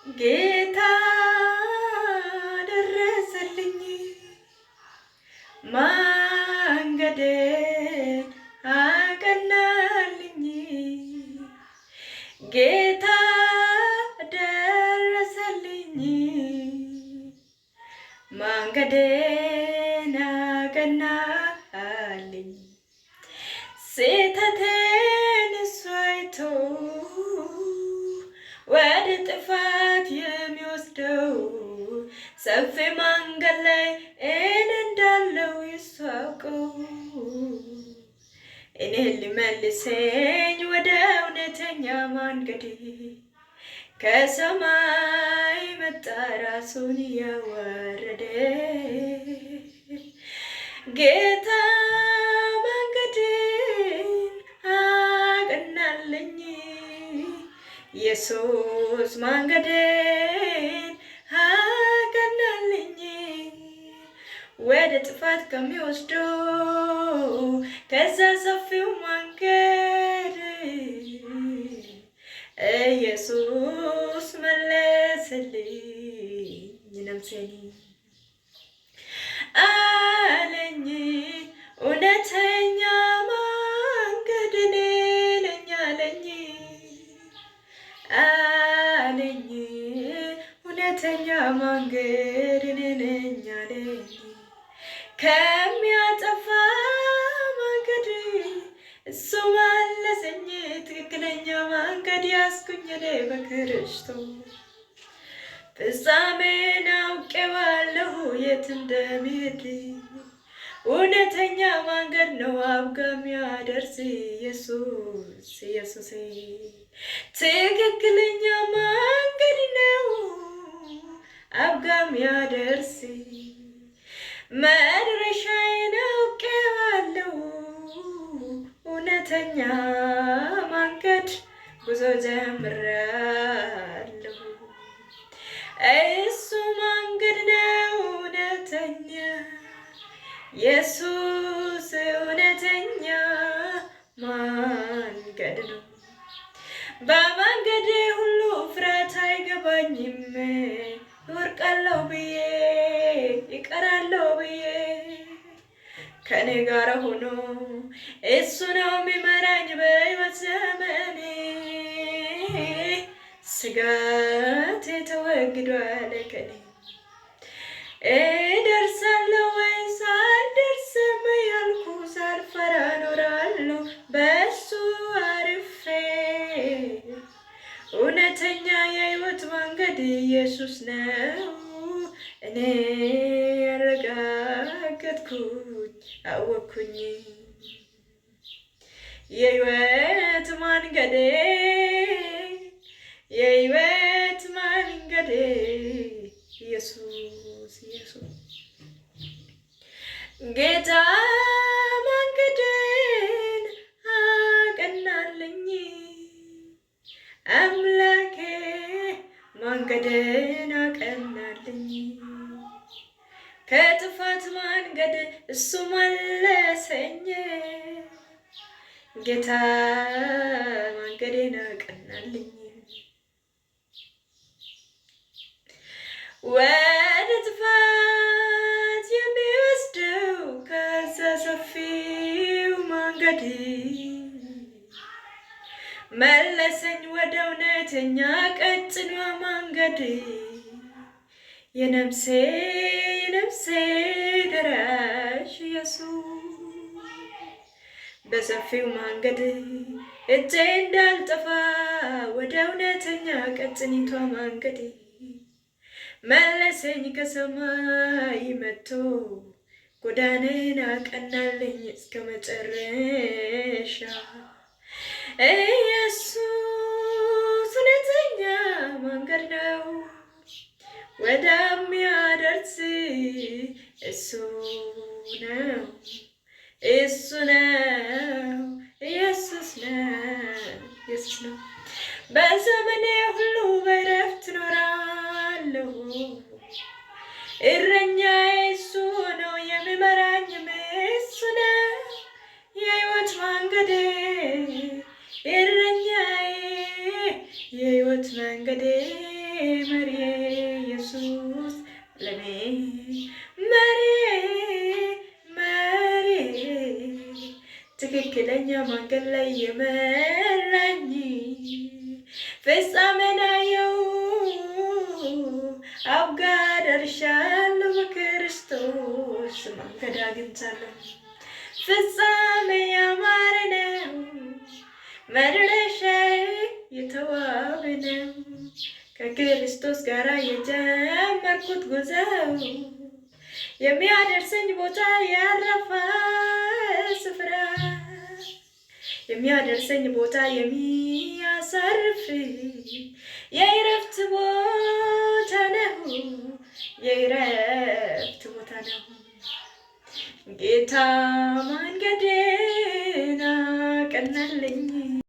ጌታ ደረሰልኝ፣ መንገዴን አቀናልኝ። ጌታ ደረሰልኝ፣ መንገዴን አቀናልኝ። ስህተቴን እሱ አይቶ ወደ ጥፋት የሚወስደው ሰፊ መንገድ ላይ እኔ እንዳለው እሱ አውቀው እኔን ሊመልሰኝ ወደ እውነተኛ መንገድ ከሰማይ መጣ ራሱን እያዋረደ። ጌታ መንገድን አቀናልኝ፣ ኢየሱስ መንገድን አቀናልኝ። ወደ ጥፋት ከሚወስደው ከዛ ሰፊው መንገድ ኢየሱስ መለሰልኝ ነፍሴን። አለኝ እውነተኛ መንገድ እኔ ነኝ አለኝ፣ አለኝ እውነተኛ መንገድ እኔ ነኝ አለኝ። ከሚያጠፋ መንገድ እሱ መለሰኝ፣ ትክክለኛ መንገድ ያዝኩኝ እኔ በክርስቶስ። ፍጻሜን አውቄዋለሁ የት እንደምሄድ፣ እውነተኛ መንገድ ነው አብ ጋር የሚያደርስ ኢየሱስ። ኢየሱስ ትክክለኛ መንገድ ነው አብ ጋር የሚያደርስ። መድረሻዬን አውቄዋለሁ፣ እውነተኛ መንገድ ጉዞ ጀምሬያለሁ። እሱ መንገድ ነው እውነተኛ፣ ኢየሱስ እውነተኛ መንገድ ነው። በመንገዴ ሁሉ ፍርሃት አይገባኝም፣ እወድቃለሁ ብዬ ይቀራለሁ ብዬ ከኔ ጋር ሆኖ እሱ ነው የሚመራኝ በሕይወት ዘመኔ። ስጋቴ ተወግዷል ከኔ። እደርሳለሁ ወይስ አልደርስም እያልኩ ሳልፈራ እኖራለሁ በእሱ አርፌ። እውነተኛ የሕይወት መንገድ ኢየሱስ ነው። እኔ ያረጋገጥኩኝ አወቅኩኝ። የሕይወት መንገዴ፣ የሕይወት መንገዴ ኢየሱስ፣ ኢየሱስ። ጌታ መንገዴን አቀናልኝ፣ አምላኬ መንገዴን አቀናልኝ። ከጥፋት መንገድ እሱ መለሰኝ፣ ጌታ መንገዴን አቀናልኝ። ወደ ጥፋት የሚወስደው ከዛ ሰፊው መንገድ መለሰኝ ወደ እውነተኛ ቀጭኗ መንገድ። የነፍሴ የነፍሴ ደራሽ ኢየሱስ በሰፊው መንገድ እጄ እንዳልጠፋ ወደ እውነተኛ ቀጭኒቷ መንገድ መለሰኝ። ከሰማይ መጥቶ ጎዳኔን አቀናልኝ እስከ መጨረሻ። ኢየሱስ እውነተኛ መንገድ ነው ወደሚያደርስ፣ እሱ ነው፣ እሱ ነው፣ ኢየሱስ ነው፣ ኢየሱስ ነው። በዘመኔ ሁሉ በእረፍት እኖራለሁ። እረኛዬ እሱ ነው፣ የሚመራኝም እሱ ነው። የሕይወት መንገዴ እረኛዬ፣ የሕይወት መንገዴ መሪ ኢየሱስ ለኔ መሪ መሪ ትክክለኛ መንገድ ላይ የመራኝ ፍጻሜን አየሁ አብ ጋር ደርሻለሁ በክርስቶስ መንገድ አግኝቻለሁ። ፍጻሜ ያማረ ነው፣ መድረሻዬ የተዋበ ነው። ከክርስቶስ ጋር የጀመርኩት ጉዞ የሚያደርሰኝ ቦታ ያረፈ ስፍራ የሚያደርሰኝ ቦታ የሚያሳርፍ የእረፍት ቦታ ነው፣ የእረፍት ቦታ ነው። ጌታ መንገዴን አቀናልኝ።